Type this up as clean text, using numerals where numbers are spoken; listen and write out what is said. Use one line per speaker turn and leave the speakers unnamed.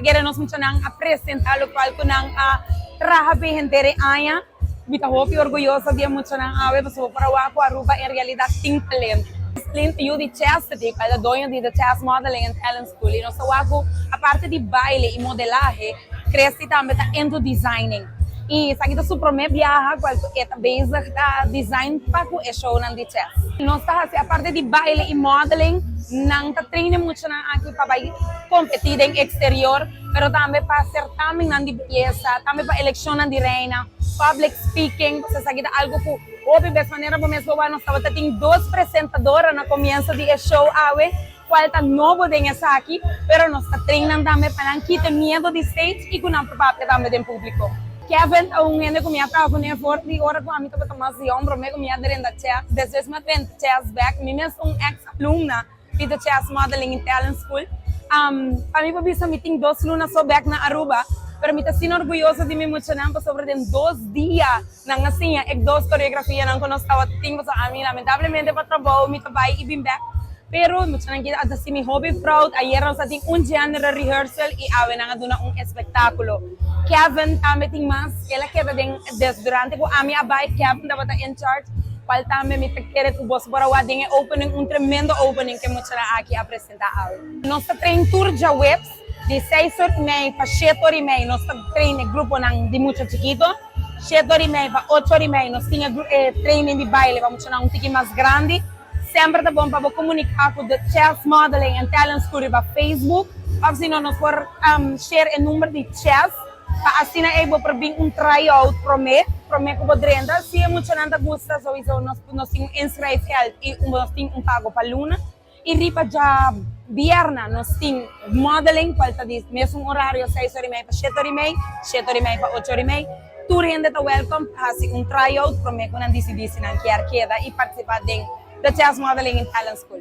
kere nos muchanan a presenta locual cu nan a traha pe henter e aña. Mi ta hopi orguyoso di e muchanan awe pasobra por a wak cu Aruba en realidad tin talento. Clint yu di Chastity, cual ta doño di The Chas Modeling and Talent School y nos ta wak cu aparte di baile y modelahe, Christy tambe ta into designing. Y esaki ta su prome biaha cual cu e ta bezig ta design pa cu e shownan di Chas. Nos ta haci aparte di baile y modeling, nan ta train e muchanan aki pa bay competi den exterior, pero tambe pa certamennan di beyesa, tambe pa eleccionnan di reina, public speaking, pasobra esaki ta algo cu hopi bes manera bo mes bo wak nos tabata tin dos presentadora na comienzo di e show awe, cual ta nobo den esaki, pero nos ta train nan tambe pa nan kita e miedo di stage y cu nan por papia tambe den publico. Kevin ta un hende cu mi a traha cune for di ora cu ami tabata mas yong, prome cu mi a drenta Chess, despues mi a drenta Chess bek, mi mes ta un ex alumna di The Chess Modeling and Talent School. Pa mi por bisa mi tin dos luna so bek na Aruba, pero mi ta asina orguyoso di mi muchanan pasobra den dos dia nan a siña e dos coreografianan cu nos tabata tin, pasobra ami lamentablemente pa trabou mi ta bay y bin bek. Pero muchanan ki a ta hasi mi hopi proud. Ayer nos a tin un general rehearsal y awe nan a duna un espectaculo. Kevin tambe tin mas, el a keda den des durante cu ami a bay Kevin tabata in charge, cual tambe mi ta kere cu boso por a wak den e opening, un tremendo opening cu e muchanan aki a presenta awe. Nos ta train tur djaweps di seis or y mei pa shete or y mei nos ta train e gruponan di mucha chikito, shete or y mei pa ocho or y mei nos tin e training di baile pa muchanan un tiki mas grandi. Semper ta bon pa bo komuniká ku The Chess Modeling and Talent School riba Facebook òf si no nos por share e number di Chess pa asina ei bo por bin un tryout promé promé ku bo drenta. Si e muchanan ta gusta souiso nos nos tin un inschrijfgeld i nos tin un pago pa luna. I riba djabièrnè nos tin modeling kual ta di mesun orario seis ora i mei pa shete ora i mei, shete ora i mei pa ocho ora i mei. Tur hende ta welcome pa hasi un tryout prome cu nan dicidi si nan kier keda y participa den The Chess Modeling and Talent School.